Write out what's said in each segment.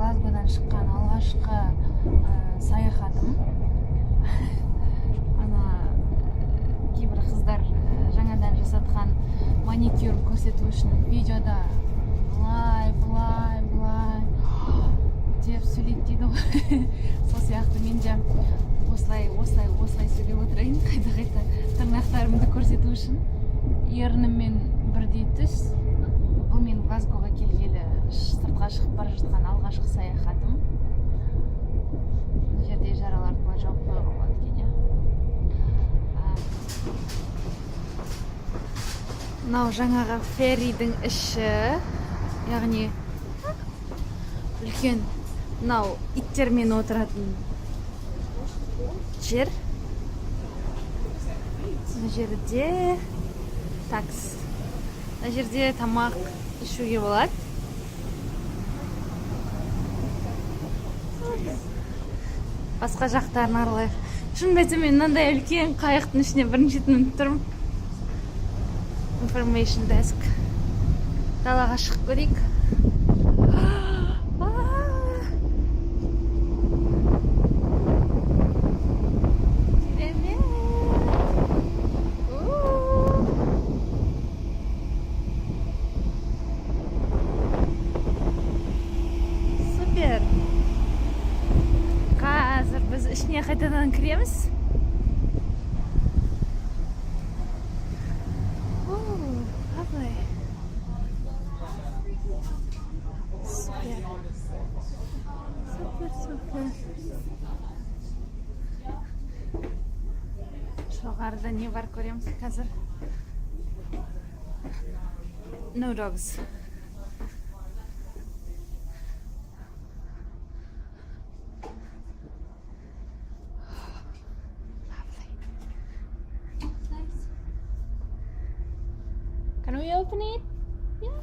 Глазгодан шыққан алғашқы саяхатым. Ана кейбір қыздар жаңадан жасатқан маникюр көрсету үшін видеода былай, былай, былай деп сөйлейді дейді ғой. Сол сияқты мен де осылай, осылай, осылай сөйлеп отырайын, қайта қайта тырнақтарымды көрсету үшін. Ерніммен бірдей түс. Бұл мен Глазгоға келгелі сыртқа шығып бара жатқан алғашқы саяхатым. Мына жерде жараларды былай жауып қоюға болады екен, иә. Мынау жаңағы ferry-дің іші, яғни үлкен мынау иттермен отыратын жер. Мына жерде такс, мына жерде тамақ ішуге болады. Басқа жақтарын аралайық. Шынымды айтсам, мен мынандай үлкен қайықтың ішіне бірінші рет мініп тұрмын. Information desk. Далаға шығып көрейік. А! Керемет! У! Супер! Қазір біз ішіне қайтадан кіреміз. У, lovely. Супер. Супер, супер. Жоғарыда не бар, көреміз қазір. No dogs. Lovely. Nice. Can we open it? Yeah.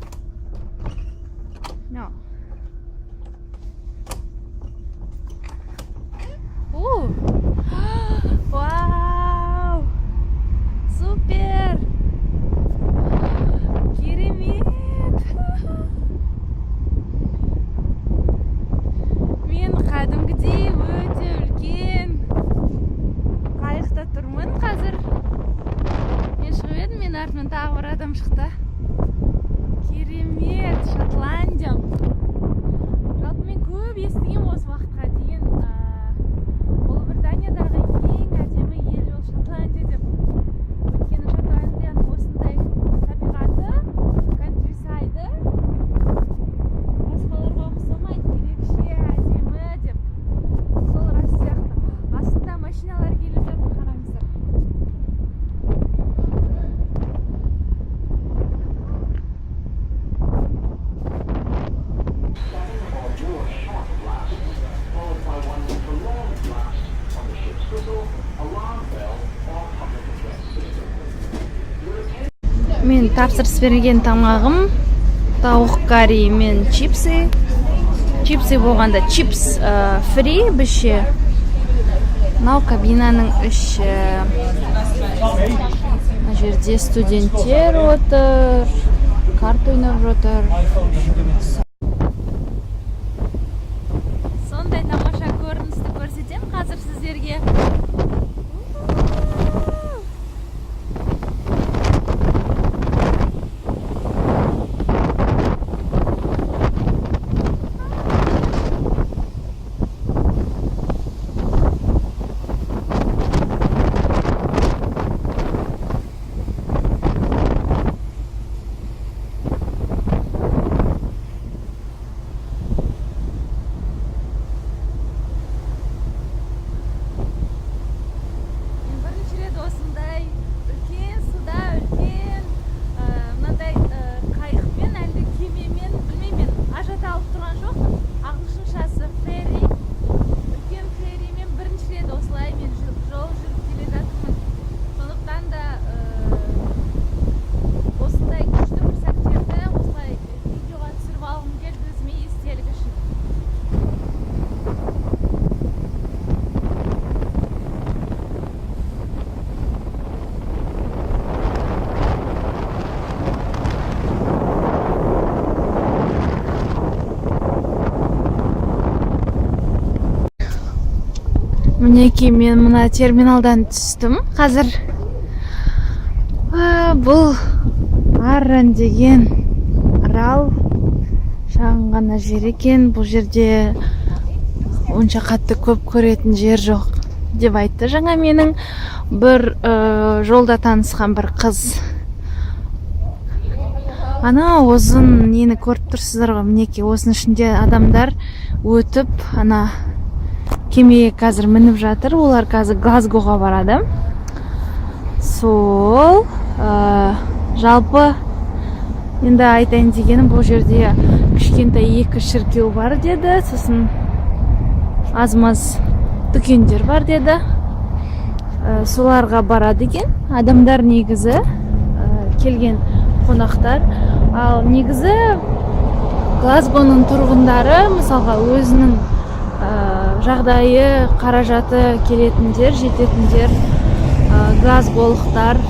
No. Ooh. Вау! Супер! Керемет! Мен кәдімгідей өте үлкен қайықта тұрмын қазір. Мен шығып едім, менің артымнан тағы бір адам шықты. Керемет! Шотландия. Жалпы мен көп естігемін осы уақытқа дейін, Ұлыбританиядағы ең әдемі ел ол Шотландия деп. Өйткені Шотландияның осындай табиғаты, countryside басқаларға ұқсамайды, ерекше әдемі деп. Сол рас сияқты. Астында машиналар келіп жатыр, қараңыздар. Or more sharp blasts, followed by one prolonged blast on the ship's whistle, alarm bell, or public address system. Your attention. Мен тапсырыс берген тамағым тауық карри мен чипсы. Чипсы болғанда чипс фри бізше. Мынау кабинаның іші. Мына жерде студенттер отыр, карта ойнап жатыр. Сондай тамаша көріністі көрсетемін қазір сіздерге. Мінекей, мен мына терминалдан түстім қазір. Бұл Арран деген арал, шағын ғана жер екен. Бұл жерде онша қатты көп көретін жер жоқ деп айтты жаңа менің бір жолда танысқан бір қыз. Ана ұзын нені көріп тұрсыздар ғой, мінекей, осының ішінде адамдар өтіп, ана кемеге қазір мініп жатыр. Олар қазір Глазгоға барады. Сол жалпы енді айтайын дегенім, бұл жерде кішкентай екі шіркеу бар деді, сосын аз маз дүкендер бар деді. Соларға барады екен адамдар негізі, келген қонақтар. Ал негізі Глазгоның тұрғындары, мысалға, өзінің жағдайы, қаражаты келетіндер, жететіндер, глазголықтар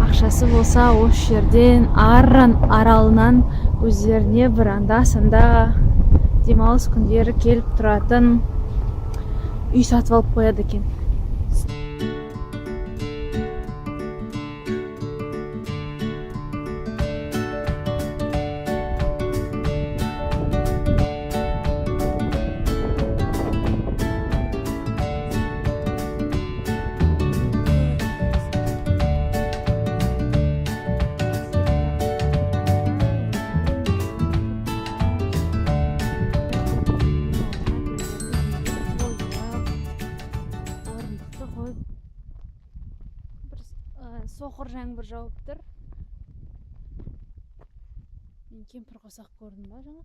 ақшасы болса, осы жерден, Арран аралынан өздеріне бір анда санда демалыс күндері келіп тұратын үй сатып алып қояды екен. Орындықты қойып, бір соқыр жаңбыр жауып тұр. Мен кемпір қосақ көрдім ба жаңа?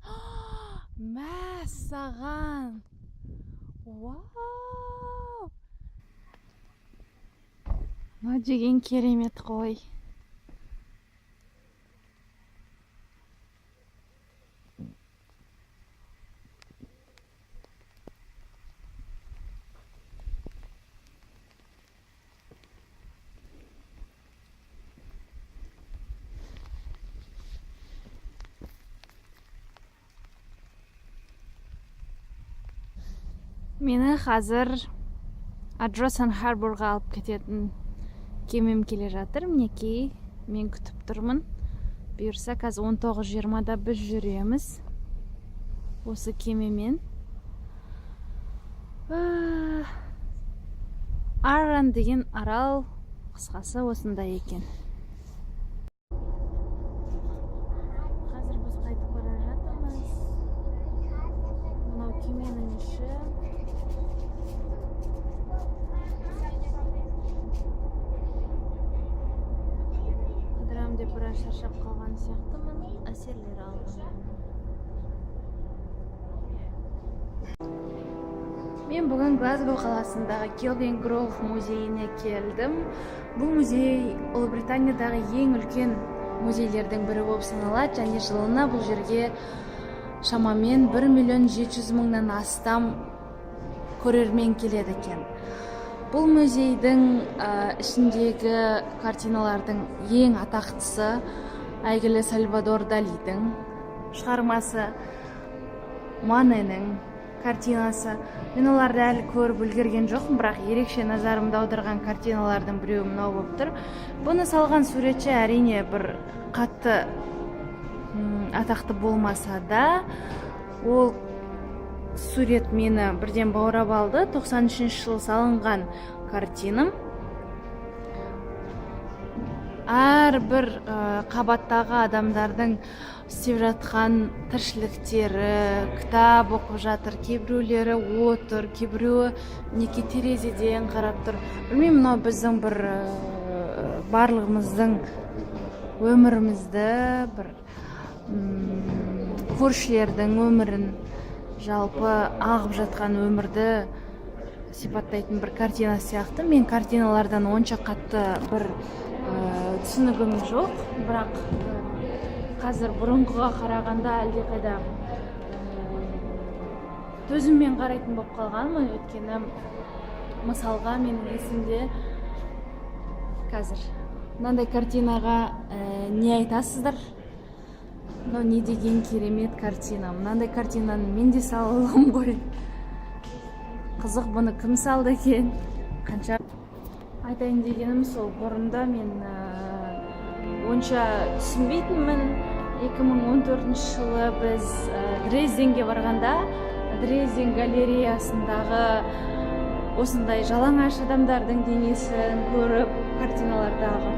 Мәссаған, вау, мынау деген керемет қой! Мені қазір Ардросан Харборға алып кететін кемем келе жатыр. Мінекей, мен күтіп тұрмын. Бұйырса, қазір 19:20-да біз жүреміз осы кемемен. Арран деген арал, қысқасы, осындай екен. Қазір біз қайтып бара жатырмыз. Мынау кеменің іші. Қыдырам деп біраз шаршап қалған сияқтымын. Әсерлер алдым. Мен бүгін Глазго қаласындағы Келвин Гроув музейіне келдім. Бұл музей Ұлыбританиядағы ең үлкен музейлердің бірі болып саналады және жылына бұл жерге шамамен 1 миллион 700 мыңнан астам көрермен келеді екен. Бұл музейдің ішіндегі картиналардың ең атақтысы әйгілі Сальвадор Далидің шығармасы, Маненің картинасы. Мен оларды әлі көріп үлгерген жоқпын, бірақ ерекше назарымды аударған картиналардың біреуі мынау болып тұр. Бұны салған суретші, әрине, бір қатты атақты болмаса да, ол сурет мені бірден баурап алды. 93 жылы салынған картина. Әрбір қабаттағы адамдардың істеп жатқан тіршіліктері: кітап оқып жатыр кейбіреулері, отыр кейбіреуі, мінекей, терезеден қарап тұр. Білмеймін, мынау біздің бір барлығымыздың өмірімізді, бір көршілердің өмірін, жалпы ағып жатқан өмірді сипаттайтын бір картина сияқты. Мен картиналардан онша қатты бір түсінігім жоқ, бірақ қазір бұрынғыға қарағанда әлдеқайда төзіммен қарайтын болып қалғанмын. Өйткені, мысалға, менің есімде қазір мынандай картинаға не айтасыздар? Мынау не деген керемет картина! Мынандай картинаны мен де сала аламын ғой. Қызық, бұны кім салды екен? Қанша айтайын дегенім сол, бұрында мен онша түсінбейтінмін. 2014 жылы біз Дрезденге барғанда, Дрезден галереясындағы осындай жалаңаш адамдардың денесін көріп, картиналардағы,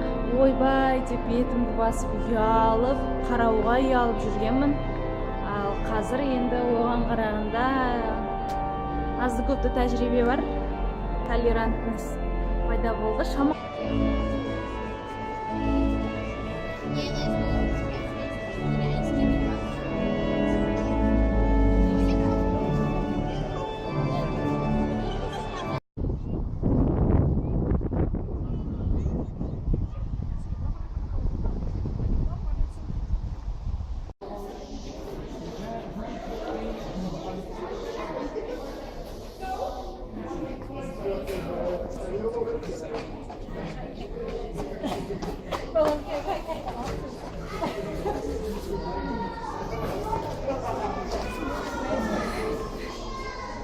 ойбай деп бетімді басып, ұялып, қарауға ұялып жүргенмін. Ал қазір енді оған қарағанда азды көпті тәжірибе бар, толерантность пайда болды шама.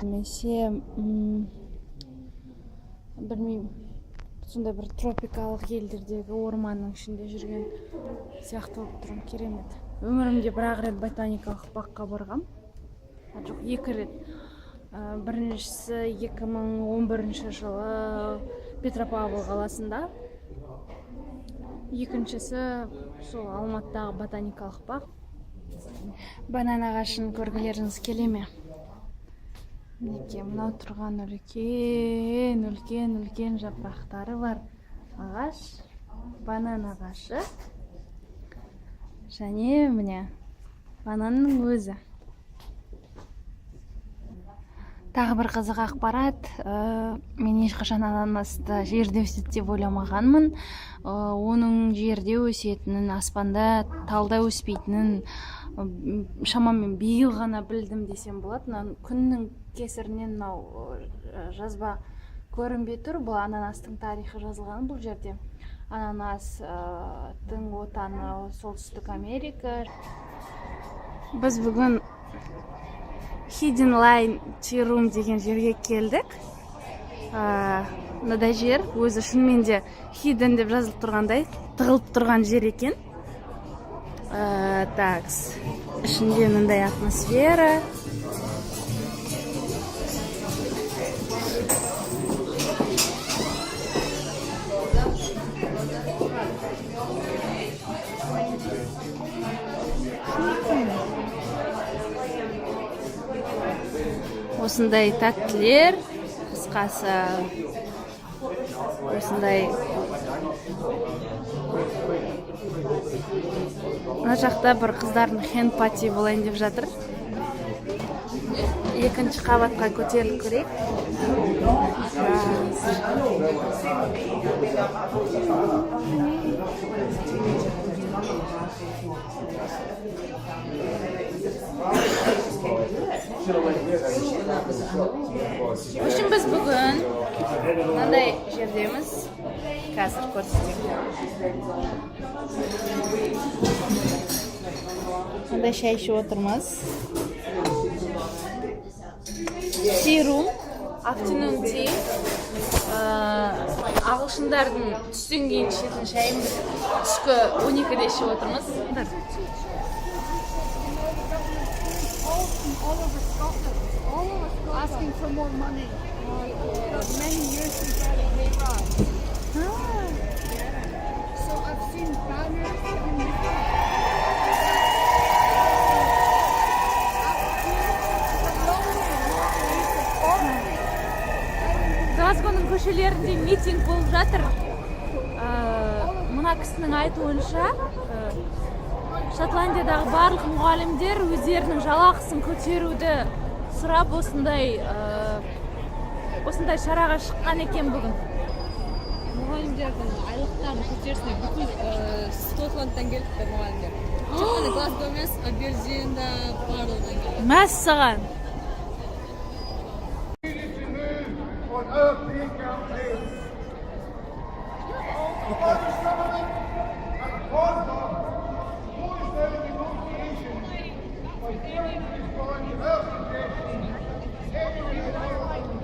Немесе білмеймін, сондай бір тропикалық елдердегі орманның ішінде жүрген сияқты болып тұрмын. Керемет. Өмірімде бір ақ рет ботаникалық баққа барғам, а, жоқ, екі рет. Біріншісі 2011 жылы Петропавл қаласында, екіншісі сол Алматыдағы ботаникалық бақ. Банан ағашын көргілеріңіз келе ме? Мінекей, мынау тұрған үлкен, үлкен, үлкен жапырақтары бар ағаш — банан ағашы. Және міне, бананның өзі. Тағы бір қызық ақпарат: мен ешқашан ананасты жерде өседі деп ойламағанмын. Оның жерде өсетінін, аспанда, талда өспейтінін шамамен биыл ғана білдім десем болады. Мына күннің кесірінен мынау жазба көрінбей тұр. Бұл ананастың тарихы жазылған бұл жерде. Ананастың отаны — Солтүстік Америка. Біз бүгін Hidden Line Tea Room деген жерге келдік. Мынадай жер өзі шынымен де hidden деп жазылып тұрғандай, тығылып тұрған жер екен. Такс, ішінде мындай атмосфера. Осындай тәттілер, қысқасы, осындай. Мына жақта бір қыздардың hen party болайын деп жатыр. Екінші қабатқа көтеріліп көрейік қазір. В общем, біз бүгін мынандай жердеміз, қазір көрсетемін. Мындай шай ішіп отырмыз. Tea room, afternoon tea. Ағылшындардың түстен кейін ішетін шайын біз түскі 12-де ішіп отырмыз. All over Scotland, all over Scotland, asking for more money. Got many years to get a pay rise. So I've seen banners in the Глазгоның көшелерінде митинг болып жатыр. Мына кісінің айтуынша, Шотландиядағы барлық мұғалімдер өздерінің жалақысын көтеруді сұрап, осындай шараға шыққан екен бүгін. Мұғалімдердің айлықтарын көтерсін. Бүкіл Скотландтан келіпті мұғалімдер, тек қана Глазго емес, Абердин да, барлығынан келді. Мәссаған! On our pay campaign. The Scottish Government and